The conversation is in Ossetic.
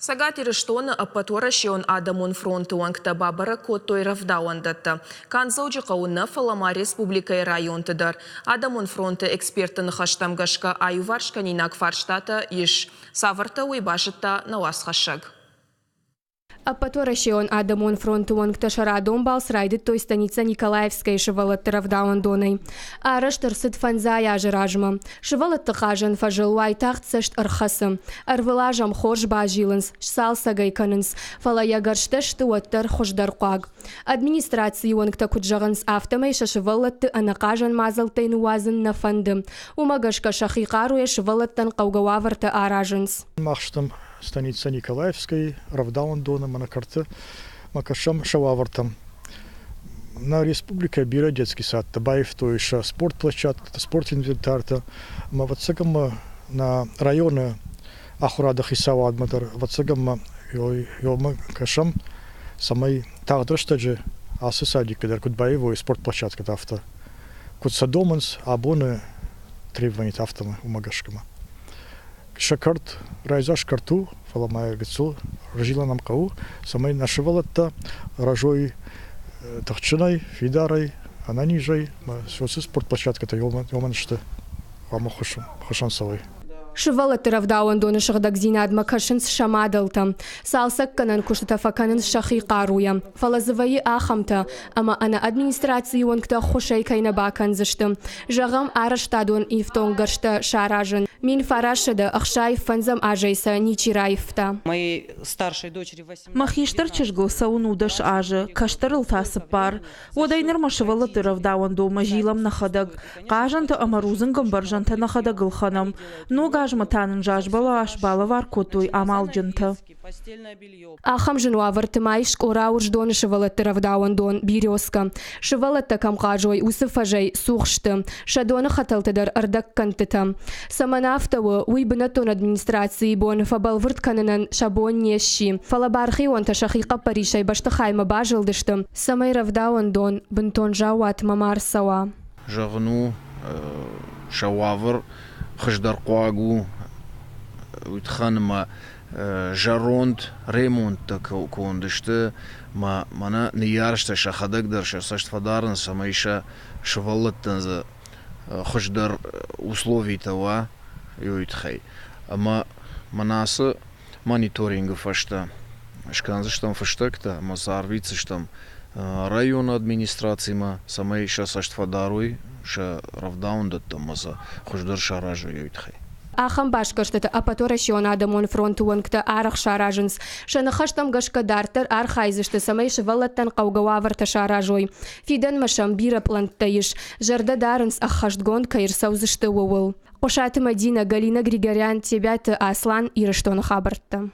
Цӕгат Ирыстоны Ӕппӕтуӕрӕсеон адӕмон фронты уӕнгтӕ бабӕрӕг кодтой рӕвдауӕндӕттӕ. Канд Дзӕуджыхъӕуы нӕ, фӕлӕ ма республикӕйы районты дӕр. Адӕмон фронты экспертты ныхӕстӕм гӕсгӕ аиуварскӕнинаг фарстатӕ ис. Цавӕртӕ, уый базыдта нӕ уацхӕссӕг. Ӕппӕтуӕрӕсеон адӕмон фронты уӕнгтӕ сӕ радон балц райдыдтой станицӕ Николаевскӕйы сывӕллӕтты рӕвдауӕндонӕй. Арӕзт ӕрцыд фӕндзай азы размӕ. Сывӕллӕтты хъазӕн фӕзыл уайтагъд цӕст ӕрхӕцы. Ӕрвылаз ӕм хорз базилынц, сцалцӕг ӕй кӕнынц, фӕлӕ йӕ гӕрзтӕ сты уӕддӕр хуыздӕрхъуаг. Администрацийы уӕнгтӕ куыд зӕгъынц, афтӕмӕй сӕ сывӕллӕтты ӕнӕхъазӕн мадзӕлттӕй ныууадзын нӕ фӕнды. Уымӕ гӕсгӕ сӕхи хъаруйӕ сывӕллӕттӕн хъӕугӕ уавӕртӕ аразынц. Мах стӕм станицӕ Николаевскӕйы рӕвдауӕндоны мӕнӕ кӕрты ма кӕсӕм сӕ уавӕртӕм. Нӕ республикӕйы бирӕ детский садтӕ баивтой сӕ спортплощадкӕтӕ, спортинвентартӕ ӕмӕ, ӕвӕццӕгӕн ма нӕ районы ахуырады хицауадмӕ дӕр, ӕвӕццӕгӕн ма ёмӕ кӕсӕм, цӕмӕй тагъд рӕстӕджы ацы садикы дӕр куыд баивой спортплощадкӕтӕ, афтӕ. Куыд сӕ домынц абоны требованиятӕ, афтӕ уымӕ гӕсгӕ ма. Сӕ кӕрт райдзаст кӕрт у, фӕлӕ ма гыццыл разилӕн ӕм хъӕуы, цӕмӕй нӕ сывӕллӕттӕ рӕзой тыхджынӕй, фидарӕй, ӕнӕнизӕй. Уыцы спортплощадкӕтӕ уымӕн сты, хъуамӕ хуысӕн цӕуой. Сывӕллӕтты рӕвдауӕндоны сыгъдӕгдзинадмӕ кӕсынц сӕ мадӕлтӕ. Цалцӕггӕнӕн куыстытӕ фӕкӕнынц сӕхи хъаруйӕ. Фӕлӕ дзы вӕййы ахӕмтӕ, ӕмӕ ӕнӕ администрацийы уӕнгтӕ ӕххуысӕй кӕй нӕ бакӕндзысты. Зӕгъӕм, арӕзтадон ифтонггӕрзтӕ саразын. 1965 азӕй сӕ ничи раивта. Мӕ хистӕр чызгыл цӕуын у 10 азы, кӕстӕрыл та цыппар. Уӕдӕй нырмӕ сывӕллӕтты рӕвдауӕндонмӕ зилӕм нӕхӕдӕг. Хъазӕнтӕ ӕмӕ рудзынгӕмбӕрзӕнтӕ нӕхӕдӕг ӕлхӕнӕм. Ног азмӕ та нын зазбӕлас балӕвар кодтой амалджынтӕ. Ахӕм зын уавӕрты ма ис Къора Урсдоны сывӕллӕтты рӕвдауӕндон «Березка». Сывӕллӕттӕ кӕм хъазой, уыцы фӕзӕй цух сты. Сӕ доны хӕтӕлтӕ дӕр ӕрдӕгкӕндтытӕ. Цӕмӕн афтӕ у, уый бынӕттон администрацийы бон фӕбӕлвырд кӕнынӕн сӕ бон не сси. Фӕлӕ бархионтӕ сӕхи хъӕппӕрисӕй бӕстыхаймӕ базылдысты, цӕмӕй рӕвдауӕндон бынтон заууатмӕ ма рцӕуа. Зӕгъын у, сӕ уавӕр хуыздӕрхъуаг у, уый тыххӕн ӕмӕ зӕронд ремонттӕ конд сты мӕ мӕнӕ ныййарджытӕ сӕхӕдӕг дӕр сӕ цӕст фӕдарынц, цӕмӕй сӕ сывӕллӕттӕн дзы хуыздӕр условитӕ уа, уый тыххӕй. Ӕмӕ мӕнӕ ацы мониторингы фӕстӕ скӕндзыстӕм фыстӕгтӕ ӕмӕ сӕ арвитдзыстӕм районы администрацимӕ, цӕмӕй сӕ цӕст фӕдарой сӕ рӕвдауӕндӕттӕм ӕмӕ сӕ хуыздӕр саразой, уый тыххӕй. Ахӕм басгӕрстыты Ӕппӕтуӕрӕсеон адӕмон фронты уӕнгтӕ арӕх саразынц. Сӕ ныхӕстӕм гӕсгӕ дарддӕр архайдзысты, цӕмӕй сывӕллӕттӕн хъӕугӕ уавӕртӕ саразой. Фидӕнмӕ сӕм бирӕ пълӕнттӕ ис. Зӕрдӕ дарынц, ӕххӕстгонд кӕй ӕрцӕудзысты, ууыл. Хъуысаты Мӕдинӕ, Галина Григорян, Тебиаты Аслан, Ирыстоны хабӕрттӕ.